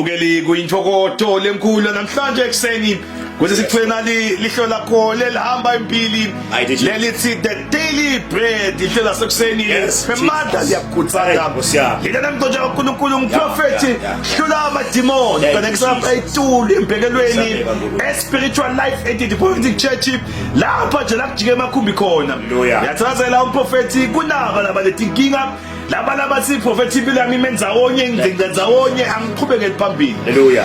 Mbukeli, kuyintokoto lenkulu namhlanje ekuseni kuze sikufuna lihlo lakho lelihamba impili lelithi The Daily Bread, ihlo lasekuseni emandla liyakukhuthaza. Lina namntoja kaNkulunkulu, umprofethi hlula amadimoni kanekisa etulu embekelweni e-Spiritual Life Entity Prophetic Church, lapha nje la kujike emakhumbi khona. Yathazela umprofethi kunaba laba letinkinga, laba labathi, "Prophet, impilo yami ime ndzawonye, ngigcinga ndzawonye, angiqhubekeli phambili." Haleluya.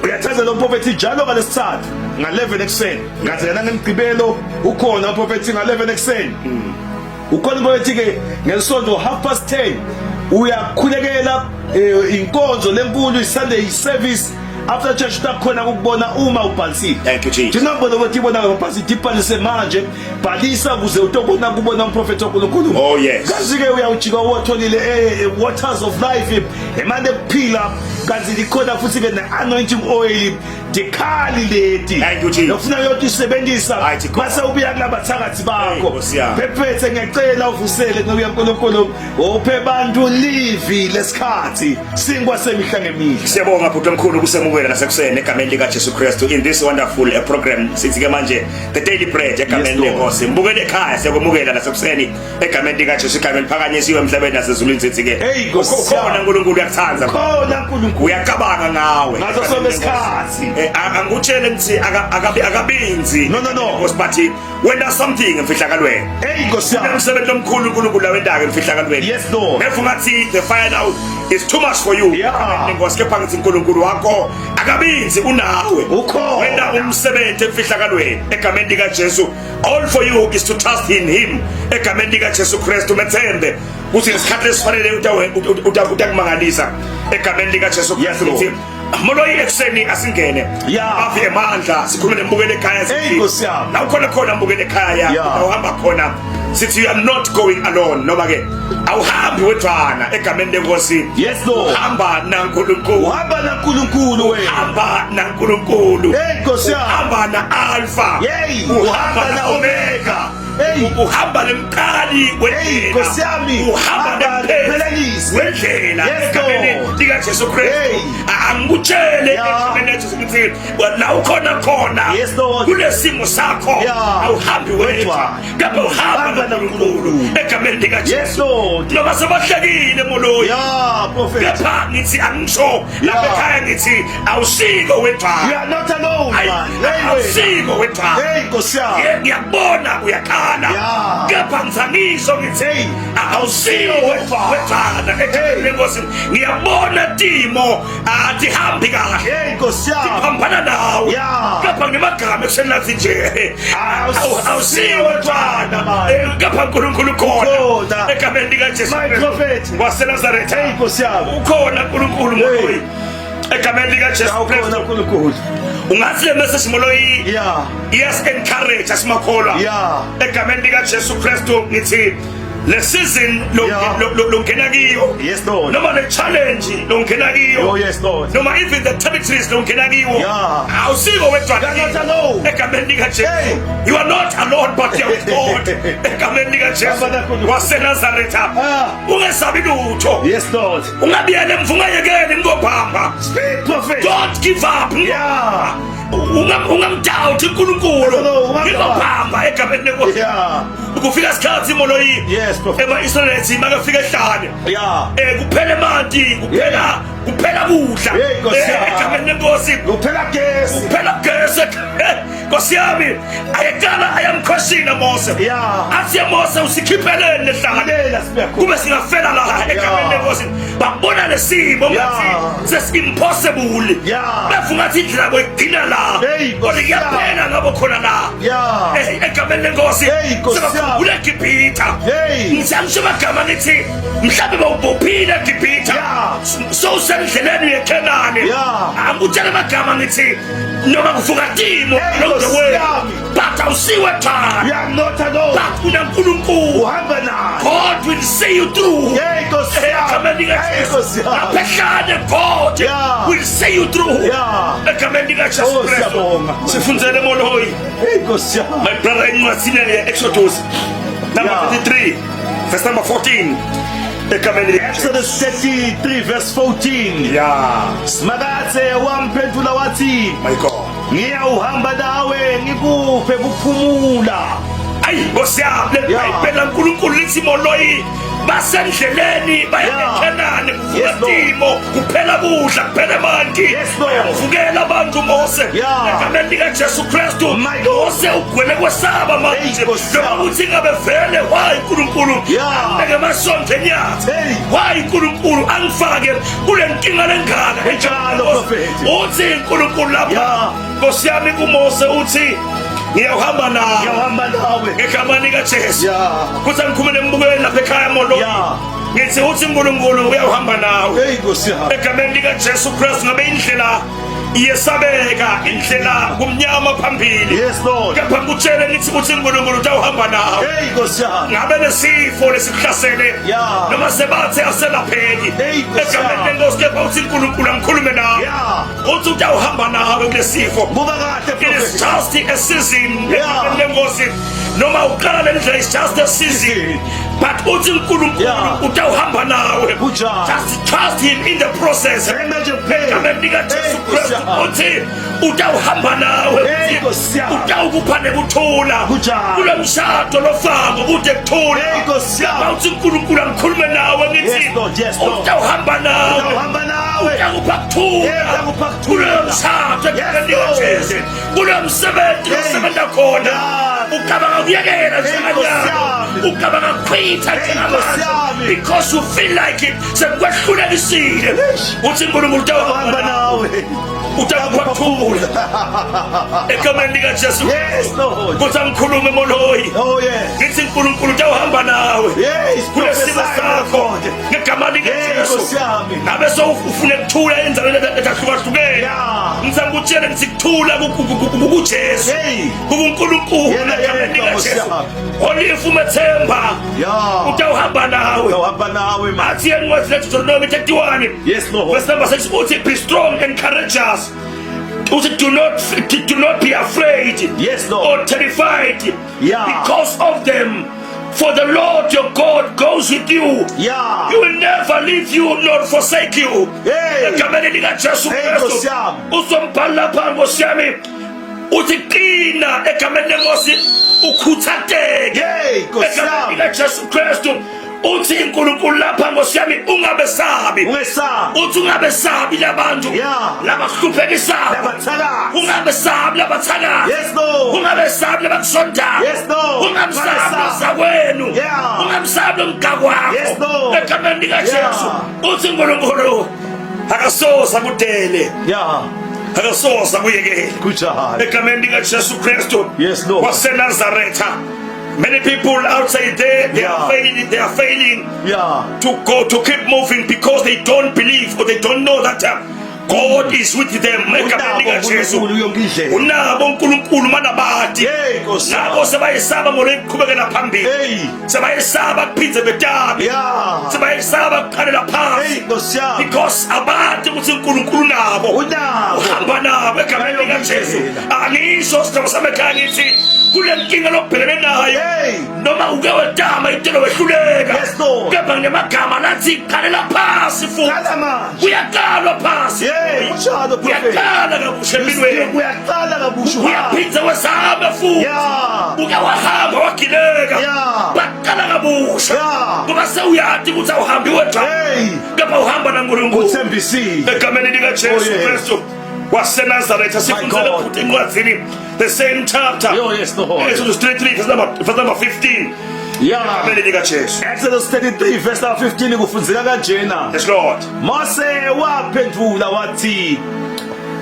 Uyathazela umprofethi njalo ngalesithathu nga-11 ekuseni, ngaze yena ngemgqibelo ukhona umprofethi nga-11 ekuseni. Ukhona umprofethi-ke ngelisonto 10:30, uyakhulekela inkonzo lenkulu, i-Sunday service after church. Utakhona ukubona uma ubhalisile. Thank you, Jesus. Thina ukuthi ibona ngabhalisile, ibhalise manje, bhalisa ukuze utobona kubona umprofethi waNkulunkulu. Oh, yes. Kazi-ke uyawujika uwatholile waters of life, emane kuphila. Kanti likhona futhi-ke ne-anointing oil, tikhali leti Thank you, Jesus. lofuna uyotisebenzisa Mighty God. mase ubuya kulabathakathi Hey, bakho. Nkosi yami. Phephethe, ngiyacela uvusele nceku yaNkulunkulu, uphe bantu livi lesikhathi, sinkwa semihla ngemihla. Siyabonga, bhuti omkhulu, kusemukela nasekuseni egameni lika Jesu Kristu in this wonderful program. Sithi ke manje The Daily Bread egameni Yes, Lord. leNkosi. Mbukele ekhaya, siyakwemukela nasekuseni egameni lika Jesu, igama eliphakanyisiwe emhlabeni nasezulwini. Sithi ke Hey, Nkosi ukhona yami. uNkulunkulu, uyakuthanda. Khona uNkulunkulu. Uyacabanga ngawe. Ngaso sonke isikhathi. Angikutshele ngithi akabinzi. No. Nkosi, bathi wena something emfihlakalweni. Hey, Nkosi yami. Umsebenzi omkhulu uNkulunkulu awentake emfihlakalweni. Yes, Lord. If ungathi the fire now is too much for you. Nkosi, kepha ngithi uNkulunkulu wakho akabinzi, unawe. Ukhona. Wena umsebenzi emfihlakalweni egameni lika Jesu. All for you is to trust in him egameni lika Jesu Kristu. Methembe kuthi ngesikhathi esifanele utakumangalisa egameni lika Jesu Yes, Kristu. Lord. Ngithi moloyi, ekuseni asingene. Ave emandla, sikhulume nembukele ekhaya. Hey, Nkosi yami. La ukhona khona, mbukele ekhaya, la uhamba khona, sithi you are not going alone, noma ke awuhambi wedwana egameni leNkosi. Yes, Lord. Uhamba naNkulunkulu. Uhamba naNkulunkulu wena. Uhamba naNkulunkulu. Hey, Nkosi yami. Uhamba na Alpha. Hey, uhamba na Omega. Hey. Uhamba nemqali Hey, wendlela. Nkosi yami. Uhamba Hamba nemphelelisi nemphelelisi. wendlela Yes, egameni Lord. lika Jesu Kristu. Hey. Angikutshele egameni likaJesu ukuthi la ukhona khona Yes, Lord. kulesimo sakho, awuhambi wedwa, Wedwa. kepha uhamba Hamba naNkulunkulu naNkulunkulu. egameni likaJesu. Yes, Lord. Noma sebahlekile, moloyi, Yeah, prophet. kepha ngithi angisho lapha ekhaya, ngithi awusiko You wedwa. are not alone, Ayi, man. Hey, wena. awusiko wedwa. Hey, Nkosi yami. Ngiyakubona uyakhala, kepha ngithangisho ngithi Hey. awusiko Wedwa. wedwana egameni lenkosi. Ngiyabona timo atihambi kahle, Hey, Nkosi yami. tiphambana nawe, kepha ngemagama ekuseni lathi nje awusiyo wedwana, man. Kepha uNkulunkulu khona Ukhona. egameni likaJesu My Kristu prophet. waseNazaretha. Hey, Nkosi yami. Ukhona uNkulunkulu, Hey. moloyi, egameni likaJesu Awukhona Kristu. uNkulunkulu. Ungathi le message, moloyi, iyas encourage asimakholwa egameni likaJesu Kristu. Ngithi le season longena kiyo, Yes, Lord. noma le challenge longena kiyo, Oh, yes, Lord. noma even the territories longena kiwo, awusiko wedwa. You are not alone. Egameni likaJesu. Hey. You are not alone, but you are with God egameni likaJesu Hamba naNkulunkulu. waseNazaretha. Ungesabi lutho. Yes, Lord. Ungabiyele emva, ungayekeli ngobhamba. Speak, prophet. Don't give up. Ungamdoubt uNkulunkulu. No, ungamdoubt. Ngobhamba egameni lenkosi. Kufika isikhathi, moloyi, Yes, prophet. ema-Israyeli makafika ehlane, kuphela emanti, kuphela kudla. Hey, Nkosi yami. Egameni lenkosi. Kuphela gesi. Kuphela gesi. Nkosi yami, ayekala ayamkhweshina Mose. Athi, "Mose, usikhipheleni lehlane?" Lela sibuya khona. Kube singafela la egameni lenkosi. Babona lesimo ngathi sesi-impossible. Befunga ngathi indlela yabo igcina la. Hey, Nkosi Kodwa iyaphela ngabo khona la. Egameni lenkosi. Hey, Nkosi yami. Sebakhumbula eGibhitha. Hey. Ngisho amagama ngithi mhlawumbe bawubophile eGibhitha, sowusendleleni yeKhenani. Angikutshela amagama ngithi noma kuvuka timo Hey, along the Nkosi way, yami. but awusiwe You are not alone. but unaNkulunkulu. Uhamba naye. God will see you through. Hey, Nkosi yami. Egameni Hey, likaJesu. Nkosi yami. Lapha ehlane, God will see you through egameni likaJesu Oh, Kristu. siyabonga. Sifundzele, moloyi, Hey, Nkosi yami. my brother, encwadzini ye-Exodus number 33 verse number 14. Egameni lika Exodus 33 verse 14. Yeah. Simakadze wamphendula wathi, My God. Ngiyawuhamba nawe ngikuphe kuphumula. Ayi Nkosi yami le Bhayibheli laNkulunkulu lithi moloyi basendleleni baya eKhenani kuvuka timo kuphela kudla kuphela amanti bayamvukela abantu Mose egameni likaJesu Kristu. Mose ugwele kwesaba manje noma uthi ngabe vele why uNkulunkulu angibeke emasonto enyathi, why uNkulunkulu angifake kule nkinga lengaka. Kunjalo, prophet. Uthi uNkulunkulu lapha Nkosi yami kuMose uthi ngiyawuhamba nawe, Ngiyahamba nawe. Ngegama likaJesu. Kuthi angikhulume nembukweni lapha ekhaya molo. Ngithi uthi uNkulunkulu uyawuhamba nawe. Hey Nkosi yami. Egameni likaJesu Kristu ngabe indlela iyesabeka, indlela kumnyama phambili. Yes Lord. Kepha ngikutshele ngithi uthi uNkulunkulu utawuhamba nawe. Hey Nkosi yami. Ngabe lesifo lesikuhlasele noma sebathe aselapheki. Hey Nkosi Egameni yami. lenkosi kepha uthi uNkulunkulu angikhulume nawe. Uthi utawuhamba nawe kulesifo. Kuba kahle It is prophet. just a season. Egameni lenkosi noma uqala le ndlela is just a season. But uthi uNkulunkulu utawuhamba nawe. Kunjalo. Just trust him in the process. Amen, Japan. Egameni likaJesu Hey, Nkosi Kristu yami. uthi utawuhamba nawe. Hey, Nkosi yami. Utawukupha nekuthula. Kunjalo. Kulo mshado lofako kude kuthula. Hey, Nkosi yami. Kepha uthi uNkulunkulu angikhulume nawe ngithi Yes, Lord. Yes, Lord. utawuhamba nawe. Utawuhamba nawe. Utakupha kuthula. Yeah, utakupha kuthula. Kuloyo mshado egameni Yes, Lord. likaJesu. Kuloyo msebenzi Hey. losebenza khona. Ucabanga kuyekela Hey, Nkosi njenganyalo. yami. Ucabanga kukhwitha Hey, Nkosi njengamanje. yami. Because you feel like it. Sekukwehlulelisile. Eish. Uthi uNkulunkulu Utawuhamba utawuhamba nawe. nawe. Utakupha kuthula. Egameni likaJesu. Yes Lord. Kuthi angikhulume moloyi. Oh yes. Ngithi uNkulunkulu utawuhamba nawe. Yes. Kulesimo Prophesy, sakho God. ngegama likaJesu. Nkosi yami. Ngabe sewufuna ukuthula endaweni etahlukahlukene. Ngizakutshela ngithi kuthula kuJesu. Hey. KuNkulunkulu Yena egameni yedwa, Nkosi likaJesu. yami. Olive umethemba utawuhamba nawe. Utawuhamba nawe ma. Athi encwadini yaDeuteronomy 31. Yes Lord. Verse number 6 uthi be strong and courageous. Uthi do not be afraid. Yes Lord. Or terrified because of them. For the Lord your God goes with you. He will never leave you nor forsake you. Hey. Egameni likaJesu Hey, Kristu. Nkosi yami. Uzombhala lapha Nkosi yami. Uthi qina egameni lenkosi ukhuthatheke. Hey Nkosi Egameni yami. likaJesu Kristu. Uthi uNkulunkulu lapha Nkosi yami ungabesabi. Ungesabi. Uthi ungabesabi labantu labakuhluphekisayo. Labathakathi. Ungabesabi labathakathi. Yes Lord. Ungabesabi labakusondayo. Yes Lord. Ungamsabi Ungabesabi. ozakwenu. Ungamsabi umgakwakho. Yes Lord. Egameni likaJesu. Uthi uNkulunkulu akasoze akudele. Akasoze akuyekele. Kunjalo. Egameni likaJesu Kristu. Yes Lord. waseNazaretha. Many people outside there, they are failing, they are failing to go to keep moving because they don't believe or they don't know that God is with them. Egameni likaJesu. uNkulunkulu yonke indlela. Unabo uNkulunkulu manabati. Hey Nkosi yami. Nabo sebayesaba ngolokuqhubekela phambili. Hey. Sebayesaba kuphindze betabe. Sebayesaba kuqalela phansi. Hey Nkosi yami. Because abati ukuthi uNkulunkulu nabo. Unabo. Uhamba nabo egameni likaJesu. Indlela. Angisho sihlobo sami ekhaya ngithi kule nkinga lokubhekene nayo. Hey. Noma uke wetama intelo wehluleka. Yes, Lord. Kepha nginemagama lathi qalela phasi futhi. Qala manje. Uyaqalwa phasi. Hey, kunjalo prophet. Uyaqala kabusha empilweni. Uyaqala kabusha. Uyaphindza wezame futhi. Uke wahamba wagileka. Baqala kabusha. Ngoba sewuyati ukuthi awuhambi wedwa. Hey. Kepha uhamba naNkulunkulu. Uthembisile. Egameni likaJesu Oh, yes. Kristu waseNazaretha sifundzele God. futhi encwadzini the same chapter. Oh, yes, Lord. Exodus 33 verse number 15. Egameni likaJesu. Exodus 33 verse number 15 kufundzeka kanjena. Yes Lord. Mose waphendula wathi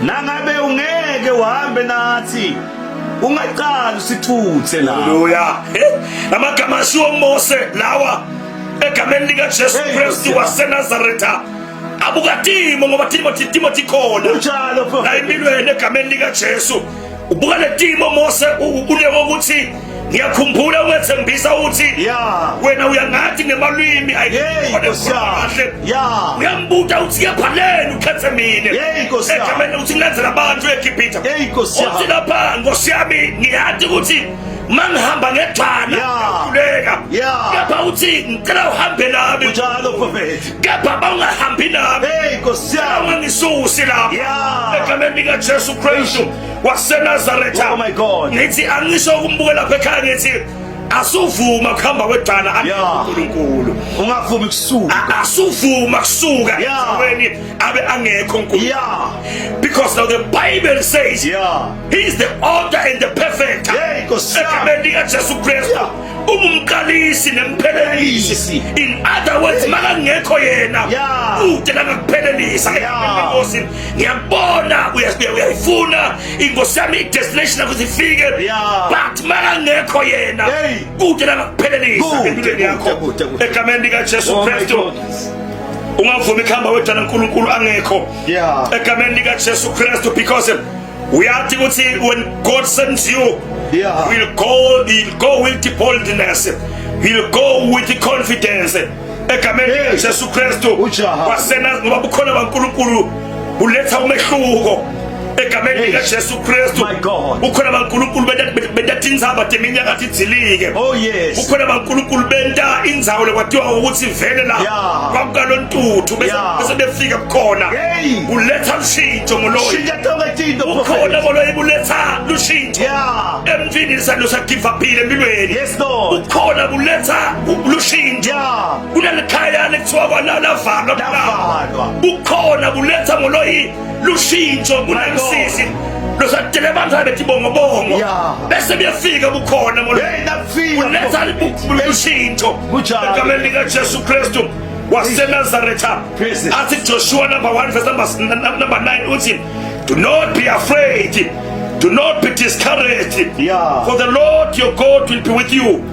nangabe ungeke uhambe nathi ungaqali usithuthe la. Hallelujah. Amagama ashiwo Mose lawa egameni likaJesu Hey, Kristu Nkosi yami. waseNazaretha. Abuka timo ngoba timo tikhona. Kunjalo La prophet. empilweni egameni likaJesu. Ubuka le timo Mose unekokuthi ngiyakhumbula ungethembisa uthi wena uyangathi ngemalwimi Hey Nkosi yami. kahle. Uyambuta uthi kepha ukhethe mina. Hey Nkosi yami. Egameni uthi ngilandzela abantu eGibhithe. Hey Nkosi yami. Uthi lapha Nkosi yami ngiyathi ukuthi Mangihamba ngedwana ngiyakhuleka. Kepha uthi ngicela uhambe nami. Njalo prophet. Kepha bawungahambi nami. Hey Nkosi yami. Ungangisusi lapha. Egameni lika Jesu Kristu waseNazaretha. Oh my God. Ngithi angisho ukumbuka lapha ekhaya ngithi asuvuma kuhamba wedwana uNkulunkulu. Ungavumi kusuka. Asuvuma kusuka endaweni abe angekho uNkulunkulu. Yeah. Because now the Bible says yeah. He is the author and the perfecter. Hey Nkosi yami. Egameni likaJesu Kristu. Yeah. Umumqalisi nemphelelisi. In other words makangekho yena. Yeah. Kude langakuphelelisa. Yeah. Inkosi ngiyabona uyayifuna inkosi yami i-destination ukuthi ifike. Yeah. But makangekho yena. Hey. Kude langakuphelelisa Kude, empilweni yakho. kude, kude, kude. Egameni likaJesu Oh my Kristu. goodness. Ungavumi kuhamba wedwa naNkulunkulu angekho. Yeah. Egameni likaJesu Kristu because uyathi ukuthi when God sends you Yeah. will go he'll go with the boldness he'll go with the confidence egameni Hey. likaJesu Kristu Ujaha. wasena ngoba bukhona baNkulunkulu buletha umehluko egameni Hey. likaJesu Kristu My God. bukhona baNkulunkulu benta tindzaba teminyaka tidzilike Oh yes. bukhona baNkulunkulu benta indzawo lekwatiwa ukuthi vele la Yeah. kwakukalontutu bese Yeah. bese befika kukhona Hey. buletha lushintsho ngoloyi Shintsha tonke tinto bukhona prophet. boloyi buletha lushintsho Yeah. emntwini lisagive upile empilweni Yes Lord. bukhona buletha lushintsho Yeah. kunelikhaya lekuthiwa kwalavalwa Lavalwa. bukhona buletha ngoloyi lushintsho kunamsisi losatele abantu abetibongobongo Yeah. bese buyafika bukhona ngoloyi Hey nafika. uletha lushintsho Kunjalo. egameni likaJesu Kristu waseNazaretha Praise athi Joshua number 1 verse number 9 uthi do not be afraid do not be discouraged Yeah. for the Lord your God will be with you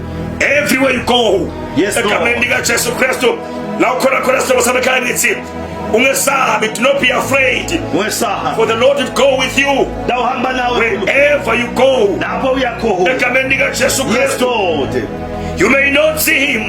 everywhere you go Yes, Lord. egameni likaJesu Kristu la ukhona khona sihlobo sami ekhaya ngithi ungesabi do not be afraid Ungesabi. for the Lord will go with you Ndawuhamba nawe wherever you go lapho uyakhona. egameni likaJesu Yes Kristu Lord. You may not see him,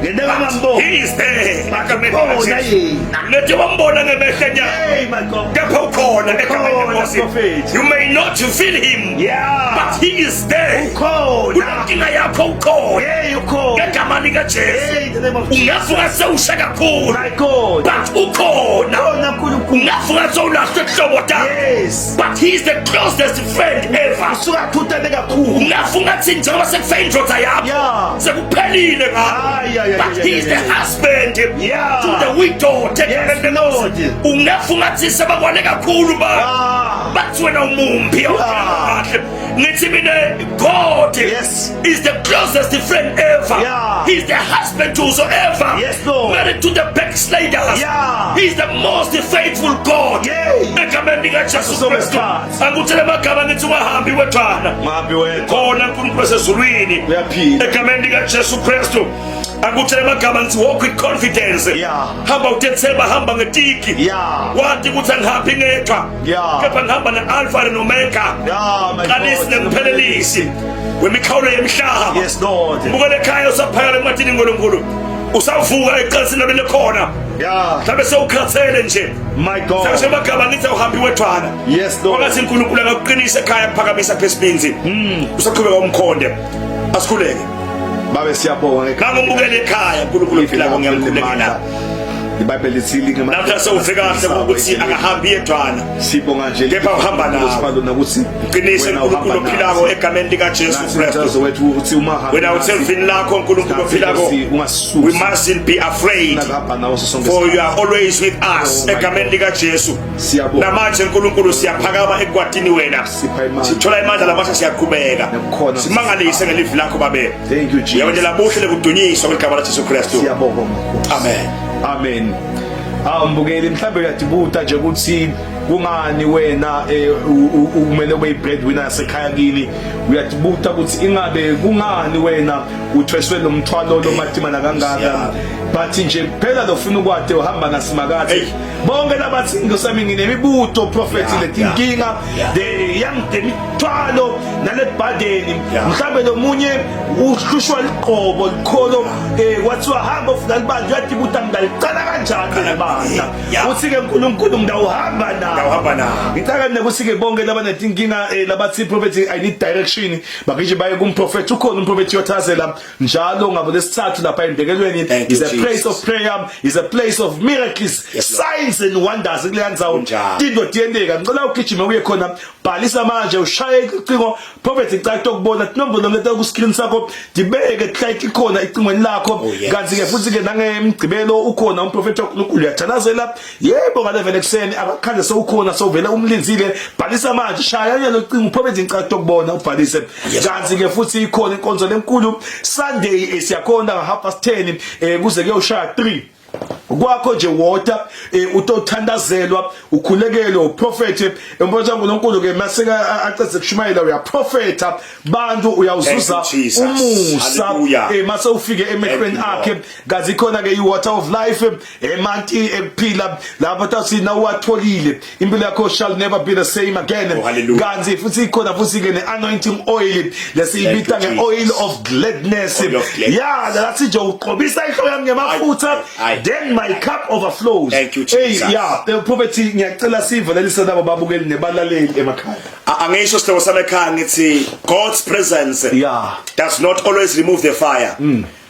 Ngeke but ngambona. he is there. Egameni Ukhona likaJesu. yena. Ngeke wambona ngemehlo enyama. Hey my God. Kepha ukhona egameni Ukhona, lenkosi. prophet. You may not feel him, Yeah. but he is there. Ukhona. Kunenkinga yakho ukhona. Hey ukhona. Ngegama likaJesu. Hey in the name of Jesus. Ungavuka sewusha kakhulu, My God. but ukhona. Ukhona uNkulunkulu. Ungavuka sewulahlwe kuhlobo takho. Yes. But he is the closest friend ever. Usuka thuthane kakhulu. Ungafunga thi njengoba sekufe indoda yakho Yeah. sekuphelile ngayo Ay, ay, ay, but ay, he is ay, the ay. husband Yeah. to the widow Yes, Lord. ungafunga thi sebakwale kakhulu ba Ah. bathi wena umumbi Yeah. kahle ngithi mina God Yes. is the closest friend ever Yeah. he is the husband to whosoever Yes, Lord. married to the backsliders Yeah. he is the most faithful God Yay. egameni likaJesu Sonke Kristu isikhathi. angutshele amagama ngithi ungahambi wedwana Mahambi wedwa. khona uNkulunkulu wasezulwini Uyaphila. egameni likaJesu Kristu angutshele amagama ngithi walk with confidence Yeah. hamba utethemba hamba ngetiki Yeah. wathi ukuthi angihambi ngedwa Yeah. kepha ngihamba ne-alfa no-omega Yeah, my qalisi God. nemphelelisi wemikhawulo yemihlaba Yes Lord. bukele ekhaya usaphakela ematini nkulunkulu usavuka eqalisini labele khona Yeah. mhlawumbe sewukhathele nje My God. Sasho amagama ngithi awuhambi wedwana Yes Lord. Kwangathi uNkulunkulu angakuqinisa ekhaya kuphakamisa phesibinzi usaqhubeka umkhonde asikhuleke Babe siyabonga ngekhaya. nangumbukele ekhaya uNkulunkulu ophilako ngiyamkhulekela iBhayibheli lithi lingema namhla sewuve kahle ukuthi akahambi yedwana sibonga nje Kepha uhamba nawe. Sibalo ukuthi qinise wena uNkulunkulu uhamba ophilako nathi. egameni likaJesu Nathi Kristu umthandazo wethu ukuthi uma hamba wena nathi, uthemvini lakho uNkulunkulu nathi ophilako Nkosi, ungasisusi. we mustn't be afraid Nakuhamba nawe sonke for you isikhathi. are always with us Oh my egameni God. likaJesu Siyabonga. namanje uNkulunkulu siyaphakama ekwatini wena Sipha imandla. sithola imandla lamasha siyaqhubeka Nakukhona. simangalise ngelivi lakho babe Thank you Jesus. uyawendela buhle lekudunyiswa kwegama laJesu Kristu Siyabonga Nkosi. Amen. Amen. Ah mbukeli mhlambe uyadibuta nje ukuthi kungani wena eh, kumele ube i-breadwinner yasekhaya kini uyadibuta ukuthi ingabe kungani wena uthweswe lo mthwalo lomatima nakangaka but nje kuphela lofuna ukwade uhamba nasimakade bonke labathi ngosami nginemibuto prophet letinkinga the young demithwalo nalebhadeni mhlambe lomunye uhlushwa liqobo likholo eh kwathiwa hamba ufuna libandla uyadibuta ngidalicala kanjani lebandla uthi ke uNkulunkulu ngidawuhamba nawe nabo. Ngawuhamba nabo. Ngicela nekuthi ke bonke labanetinkinga labathi prophet, I need direction, bagije baye kumprofet. Ukhona umprofet yothazela njalo ngabo lesithathu lapha embekelweni. Thank you, Is a place Jesus. of prayer, is a place of miracles, Yes, Lord. signs and wonders kuleya ndzawo. Kunjalo. Tinto tiyenteka. Ngicela ugijime uye khona, bhalisa manje, ushaye icingo. Prophet, ngicela ukubona tinombolo leta ku screen sakho, dibeke tihlale ikhona icingweni lakho. Oh, yes. Kanti ke futhi ke nangemgcibelo ukhona umprofeti kaNkulunkulu, uyathandazela, yebo, ngale ekuseni akakhanze sewukhona, sewuvele umlinzile. Bhalisa manje, shaya lelo cingo, uprofeti ngicela ukubona, ubhalise. Kanti ke futhi ikhona inkonzo lenkulu Sunday, siyakhona nga 10:30 kuze kuyoshaya 3 kwakho nje. Water, utothandazelwa, ukhulekelwe uprofeti emphakathi kaNkulunkulu. Ke maseka aceze kushumayela, uyaprofeta bantu, uyawuzuza Thank you, Jesus. umusa Hallelujah. mase ufike emehlweni Thank you, akhe. Kazi khona ke i-water of life, emanti ekuphila lapho tathi nawuwatholile, impilo yakho shall never be the same again. Oh, hallelujah. Kanti futhi ikhona futhi ke ne-anointing oil lesiyibita Thank you, nge-oil Jesus. of gladness. Oil of gladness. Ya, lathi nje uqobisa inhloko yami ngemafutha, Aye, aye. then my cup overflows. Thank you, Hey, Jesus. ya, prophet, ngiyacela sivalelise labo babukeli nebalaleli emakhaya. Angisho sihlobo sami ekhaya, ngithi God's presence does not always remove the fire,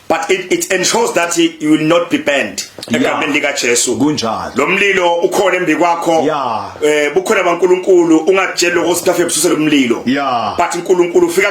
but it ensures that you will not be burned egameni lika Jesu. Kunjalo. Lo mlilo ukhona embi kwakho. Bukhona baNkuluNkulu, ungakutsheli lokho sithafe bususe lo mlilo. But uNkulunkulu ufika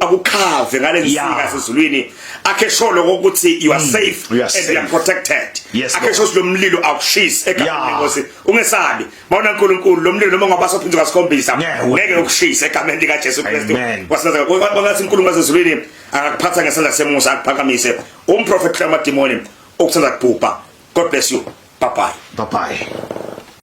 akukhave ngale nsika yasezulwini, akhe sure lokho ukuthi you are safe You are and you are safe. protected. Akhe Lord. sure ukuthi lo mlilo akushisi egameni lenkosi. Ungesabi mawuna uNkulunkulu, lo mlilo noma ungabasa uphinze kasikhombisa, ngeke ukushise egameni lika Jesu Kristu. Amen. Wasenazaretha. Kwangathi uNkulunkulu wasezulwini angakuphatha ngesandla semusa, akuphakamise. Umprofeti lamadimoni okuthanda kubhubha. God bless you. Bye bye. Bye bye.